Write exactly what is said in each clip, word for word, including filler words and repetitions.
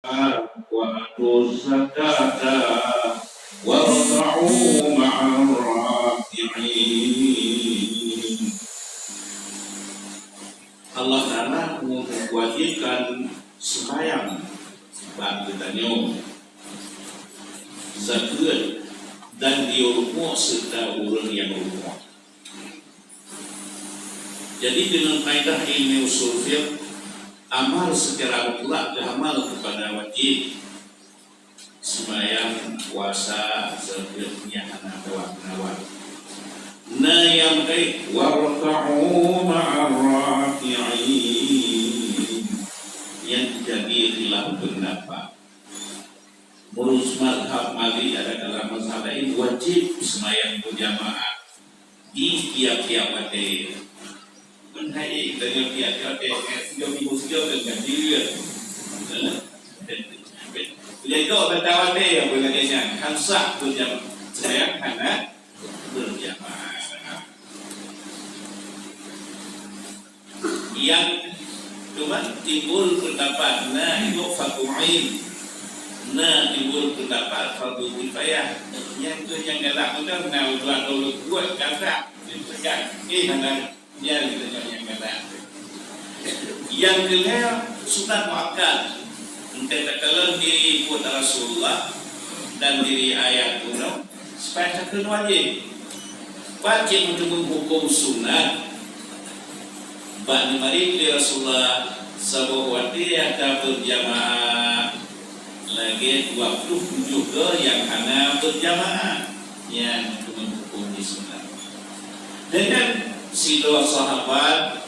وآتوا الزكاة واركعوا مع الراكعين. Allah Taala mewajibkan sembahyang bak geutanyoe, zakeuet, dan di rumoh serta ureuëng nyang rumoh. Jadi, dengan kaedah ilmu usul fiqh, amal secara mutlak geuamal kepada wajib, sembahyang, puasa, zakeuet, nyan hana tawak-tawak. Na nyang kait, "Warka'u ma'ar raki'in." Nyan jadi khilaf pendapat. Meunurot mazhab Malik, ada dalam mazhab lain, wajib sembahyang berjamaah di tiap-tiap watée. Bukan hai, tanya tiap-tiap watée, tiga minggu tiga kan ganjil. Jadi, kok kata watée yang boleh nyan, kan sah berjamaah. Sembahyang hana berjamaah. Nyang teuma timbul pendapat na iboh fardu ain, na timbul pendapat fardu kifayah. Nyang keu nyang galak meunan na dua dua buet kata, eh, hana nyan kita nyang galak. Nyang keulhèe sunat muakkad. Enteuk takalon diri buet Rasulullah dan diri ayat bunoe, supaya takheun wajéb. Wajéb untuk menghukum sunat. Bak neumarit lé Rasulullah, saboh watée ata berjamaah lagée dua puluh tujoh goe nyang hana berjamaah. Nyan untuk menghukum di sunat. Dengan sidroe sahabat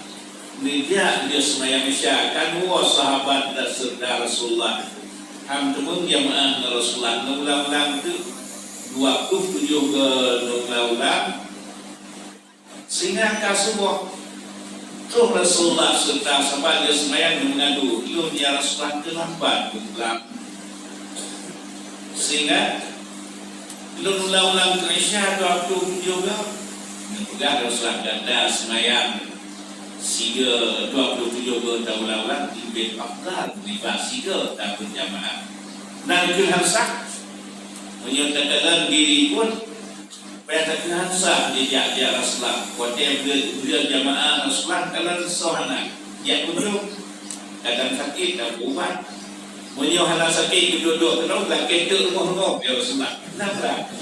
Neujak lheueh seumayang Isya, kan woe sahabat dan syedara Rasulullah. Han teumeung jamaah ngon Rasulullah, neulang-ulang teuk dua ploh tujoh goe neulang-ulang. Sehingga ka suboh, troh Rasulullah serta sahabat lheueh seumayang meungadu, "Lôn, ya Rasulullah, teulambat lôn pulang." Sehingga lôn ulang-ulang keu Isya dua ploh tujoh goe. Neupeugah Rasulullah, gata seumayang sigoe dua ploh tujoh goe taulang-ulang leubeh afdal nibak sigoe tabeujamaah. Nyan keuh han sah. Meunyoe takalon diri pun, payah takeuhan sah jijak-jak Rasulullah. Watée beu-, beu jamaah Rasulullah, kalon soe hana jak kunjong, kadang sakét, dan ubat. Meunyoe hana sakét, geudok-dok keunoe, lakée teuk rumoh-rumoh, ya Rasulullah. Kenapa?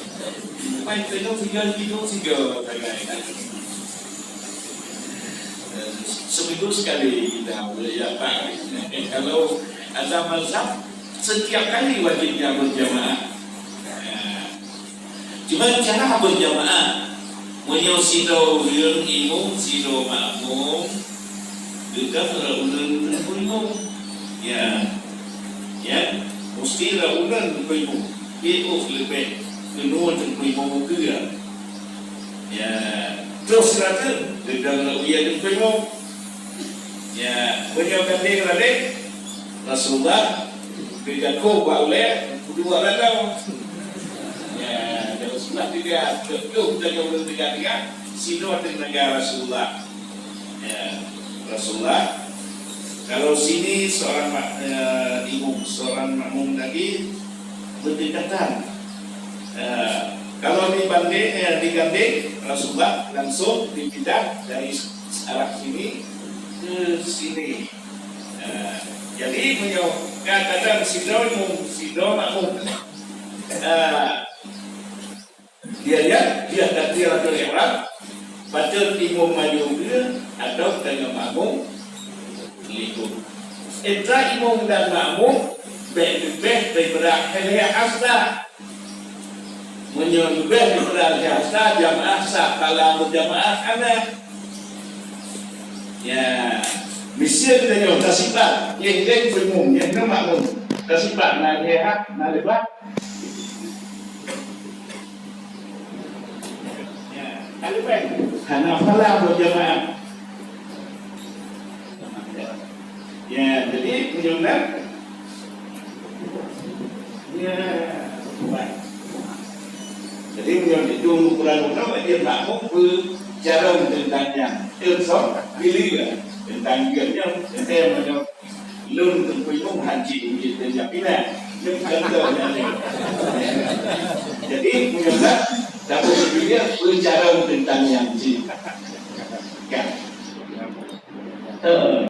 Main keunoe sigoe, tidur sigoe, sagai. Seminggu sekali kita boleh datang. Kalau ada mazhab, setiap kali wajibnya berjamaah. Nah, Cuma cara berjamaah, meunyoe sidroe ureuëng imum, sidroe makmum, geukheun ureuëng teungku imum. Ya. Ya, musti ureuëng teungku imum. Pi oh leubeh keunoe teungku imum keu. Ya. Terus rata, geukheun ureuëng teungku imum. Ya, meunyoe gandeng raden, Rasulullah geujakoe bak ulée, dua lalu. Ya, dan Rasulullah juga, dua, dua, dua, tiga, tiga, sinoe teunaga Rasulullah. Ya, Rasulullah. Kalau sini seorang mak-, eh, imum, seorang makmum lagi berdekatan. Eh, kalau dibanding, eh, digandeng, Rasulullah langsung dipindah dari arah sini ke sini. Eh, jadi, meunyoe kadang sidroe imum, sidroe makmum, eh, dia lihat, dia takbiratul ihram, patut imum maju ke atau tanyoe makmum likot. Antara imum dan makmum, bèk leubeh daripada lhèe hasta. Meunyoe leubeh daripada lhèe hasta, jamaah sah, pahala berjamaah hana. Ya, miseue geutanyoe tasipat, nyeh lé imum, nyeh nyoe makmum. Tasipat na lhèe hak, na leubeh. Ya, na leubeh. Hana pahala berjamaah. Ya, jadi meunyoe nyan, ya, baik. Jadi meunyoe itu ukuran ulama, dia makmum berjalan tentang nyan. Insaf, pilih lah. Tentang dia nyan, tentang meunyoe Lôn Teungku Imum haji, mungkin terjadi pindah. Contohnya ni. Jadi, punya tak, tak boleh dia berbicara tentang yang jin. Kan? Eh,